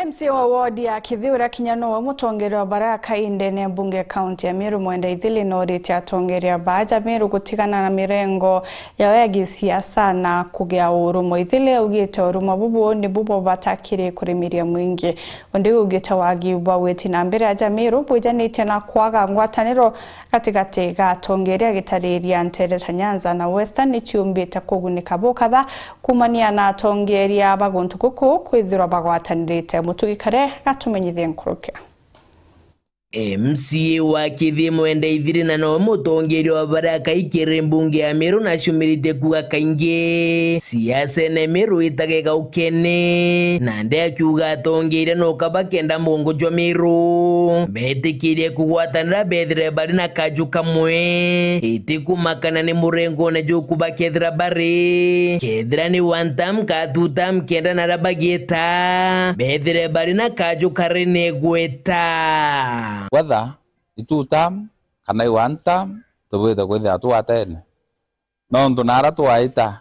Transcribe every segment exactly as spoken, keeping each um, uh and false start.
M C A wa ward ya Kithiu uria kinya nowe mutongeria wa Baraka indene mbunge kaunti ya Meru Mwenda Ithili noritie atongeria ba aja Meru gutigana na mirengo yao ya gisiasa na kugia urumwe. Ithili augite urumwe bubu nibu bwa bata kiri kurimiria mwingi. Undi augite wagi bwa witi na mbere aja Meru bwijanitie na kwaga ngwataniro gatigati ga atongeria gitariria ntereta Nyanza na Western ni ciumbite kugunika bukatha kumania na atongeria ba guntu guku kwithirwa bagwatanirite. Mutugi Kare gatumenyithie nkurukia. M C A wa Kithiu Mwenda Ithiri na nowe mutongeria wa Baraka ikiri mbunge ya Meru na aciumiritie kuuga kaingi siasa ene Meru itage gaukene, na nde akiuga atongeria no kaba kenda mungu jwa Meru betikirie kugwatanira bethire bari na kaju kamwe. Itikumakana ni murengone juku bakethira bari, kethira ni one term ka two term kenda na aria bagieta, bethire bari na kaju kari ni gwita. Whether i two term kana i one term, tubwite kwithira twatene. Nontu naara twaita,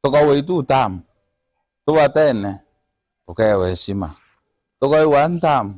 tukauga i two term, twatene, tukeewa heshima. Tukauga i one term,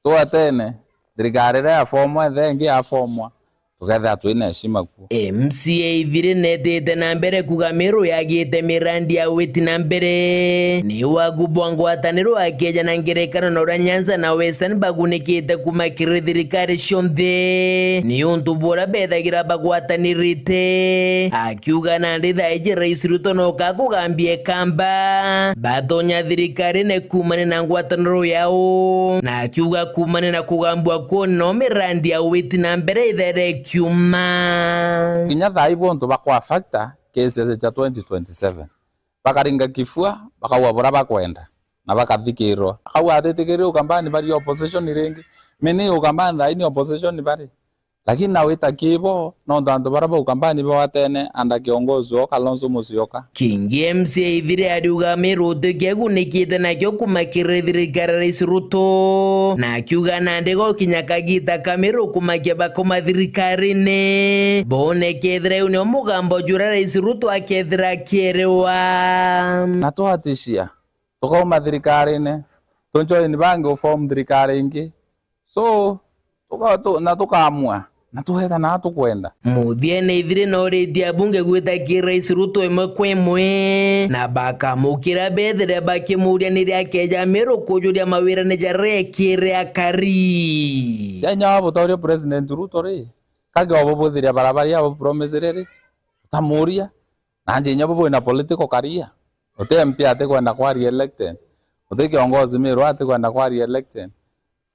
twatene, thirikari iria yafomwa, ethe ingi yafomwa, tukethira twina heshima kuo. M C A Ithiri netite na mbere kuuga Meru yagiite mirandi ya witi na mbere. Ni wagu bwa ngwataniro akeja na ngerekano na uria Nyanza na Western bagunikite kuma kiri thirikari cionthe. Ni untu bwa uria bethagira bagwatanirite. Akiuga nandi thaa iji Rais Ruto no kakugambia ekamba batonya thirikarine kumania na ngwataniro yao. Na akiuga kumania na kugambua kwone no mirandi ya witi na mbere ithere kiuma. Kinya thaa ii bo untu bakwa factor K C S cha twenty twenty-seven. Bakaringa kifua, bakauga buria bakwenda, na bakathikirwa. Akauga atitikiri Ukambani bari opposition ringi. Mi ni Ukambani thaa ii ni opposition bari. Lakini na wita kibo, nontu antu baria ba Ukambani bawatene under kiongozi wao Kalonzo Musyoka. Kingi M C A Ithiri ariuga Meru uti kiegunikite nakio kuma kiri thirikari ya Rais Ruto, na akiuga nandi gokinya kagita ka Meru kumakia bakoma thirikarine, bone kethira iu nio mugambo juria Rais Ruto akethira akieriwa. Na twatishia, tukauma thirikarine, tujoin bangi uform thirikari ingi. So, tuka-, tu-, na tukaamua, na tugeeta na tukwenda. Muthiene Ithiri noritie abunge gwita ki Rais Ruto imwe kwa imwe, na bakamukira bethire bakimuria ni ri akeja Meru kujuria mawirane jaria ekire akari. Kenya wa butauria President Ruto ri, kage obubuthiria barabara ya bupromisire ri, utamuria. Na nje inya bo bwina political career. Uti M P atikwenda kwa re-elected. Uti kiongozi Meru atikwenda kwa re-elected.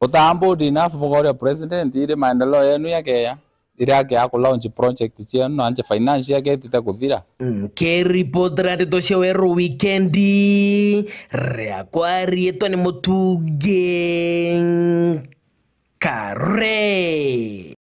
Utaa bold enough bukoria president iri maendeleo yenu yakeya. Iri akeya ku launch project cienu na nje finance yake itite kuthira. Nkiripotera ndeto cia Weru Wikendi, riakwa riitwa ni Mutugi Kare.